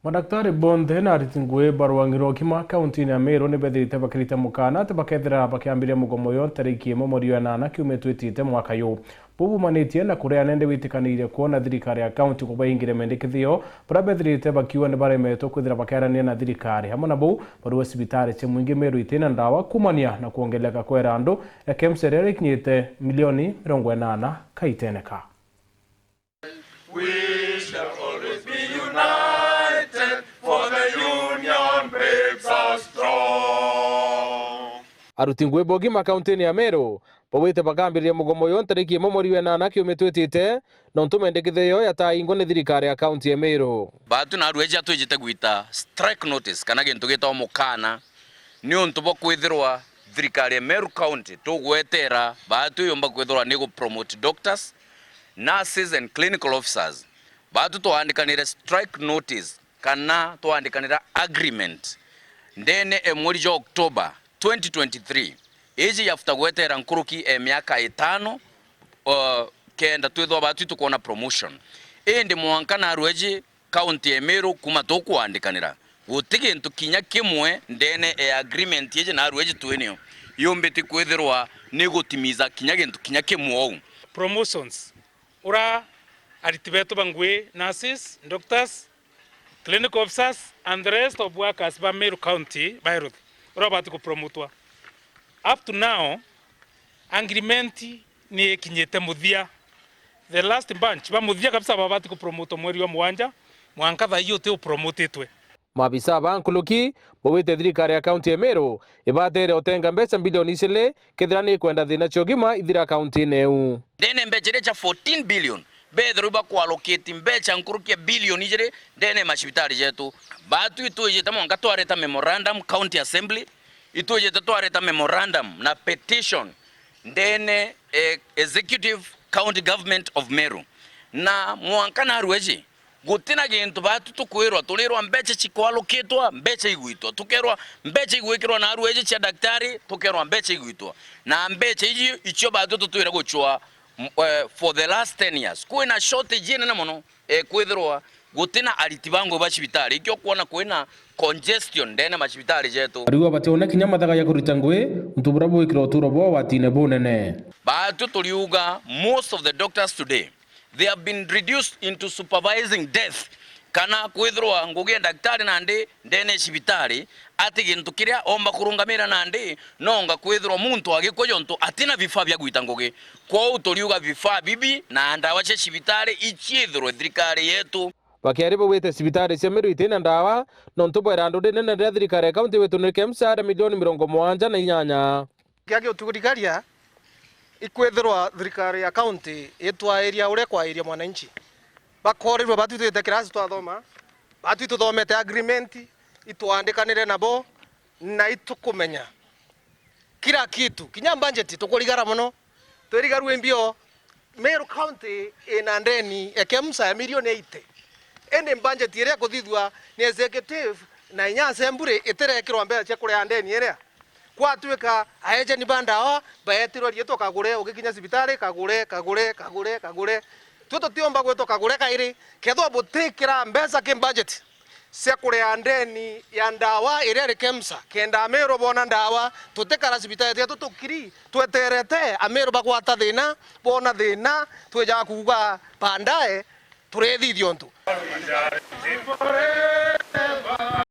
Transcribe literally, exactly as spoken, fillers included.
Madaktari bonthe na ariti ngui ba rwang'i rwa ugima kauntiine ya Meru ni bethirite bakirita mukana ati bakethira bakiambiria mugomo yo ntariki imwe mweri wa enana kiumia twitite mwaka yu. Buu bumanitie na kuria nende witikaniirie kwona thirikari ya kaunti kubaingiria mendekithio, baria bethirite bakiuga ni baremetwe kwithira bakiarania na thirikari. Amwe na buu, barua cibitari cia mwingi Meru itina ndawa kumania na kwongeleka kwa irandu ya KEMSA iria rikinyite milioni mirongo enana kaiteneka. We shall always be united, for the union makes us strong. Aruti ngui ba ugima kauntiine ya Meru baugite bakambiriria mugomo uyu ntariki imwe mweri wa enana kiumia twitite, nontu mendekithio yo yataingwa ni thirikari ya kaunti ya Meru. Baatu na arueji atwijite gwita strike notice kana gintu gitagwa mukana, niuntu bwa kwithirwa thirikari ya Meru County tugwetera baatu yumba kwithirwa ni gu promote doctors, nurses and clinical officers. Baatu twaandikanire strike notice kana twaandikanira agreement ndene e mweri jwa October twenty twenty-three. Iji after gwetera nkuruki e miaka itano, uh, kenda twithwa baatu tukwona promotion. Indi mwanka na arueji kaunti ya Meru kuma tukwandikanira, guti gintu kinya kimwe ndene e agreement iji na arueji twinio yumbiti kwithirwa ni gutimiza kinya gintu kinya kimwe ou. Promotions. Ura ariti betu ba ngui, nurses, doctors, clinical officers and the rest of workers ba Meru County ba health, ura babati kupromotwa. Up to now, agreement ni ikinyite muthia. The last bunch ba muthia kabisa babati kupromotwa mweri wa mugwanja, mwanka thaa ii uti upromotitwe. Maabisa ba nkuruki baugite thirikari ya kaunti ya Meru ibatere utenga mbeca mbilioni ijiri kethira ni ikwenda thina cia ugima ithira kauntiine iu. Ndene mbeca iria cia fourteen billion, bethirwe bakwallocate mbeca nkuruki ya bilioni ijiri ndene ya macibitari jetu. Baatu itwijite mwanka twareta memorandum county assembly, itwijite twareta memorandum na petition ndene, eh, executive county government of Meru. Na mwanka na arueji, guti na gintu baatu tukwirwa, turirwa mbeca cikwalukitwa, mbeca igwitwa, tukerwa mbeca igwikirwa na arueji cia daktari, tukerwa mbeca igwitwa. Na mbeca iji icio baatu tutwire gucwa, m-, eh, for the last ten years. Kwina shortage inene mono, eh, kwithirwa guti na ariti ba ngui ba cibitari, ikio kwona kwina congestion ndene macibitari jetu. Ariu bationa kinya mathaga ya kurita ngui, untu buria bwikira uturo bwao watine bunene. Baatu turiuga most of the doctors today, they have been reduced into supervising death, kana kwithirwa ngugi ya daktari nandi ndene ya cibitari, ati gintu kiria omba kurungamira nandi nonga kwithirwa muntu agikua jontu atina vifaa bia gwita ngugi. Kwou turiuga vifaa bibi na ndawa cia cibitari iciithirwe thirikari yetu. Bakiaria baugite cibitari cia Meru itina ndawa, nontu bwa irandu rinene riria thirikari ya kaunti iwetunire KEMSA ria milioni mirongo mugwanja na inyanya. Kia giutu thirikari ya ikwithirwa thirikari ya kaunti itwairia uria kwairia mwananchi. Bakorirwe batwitwite kirasi twathoma, batwituthomete agreement, itwandikanire nabo, na itukumenya kila kitu, kinya budget tukurigara mono, twirigarue mbio. Meru County ina ndeni ya KEMSA ya milioni eighty. Indi budget iria ikuthithua ni executive na inya assembly itirekirwa mbeca cia kuria ndeni iria. Kwatuika aejeni ba ndawa baetirwe riitwa kagure, ugikinya cibitari, kagure, kagure, kagure, kagure. Twe tutiumba gwitwa kagure kairi, kethwa butikira mbeca ki budget cia kuria ndeni ya ndawa iria iri KEMSA, kenda Ameru boona ndawa, tutikara cibitari yetu tukiri, tweterete Ameru bagwata thina, boona thina, twijaga kuuga baadaye, turethithia untu.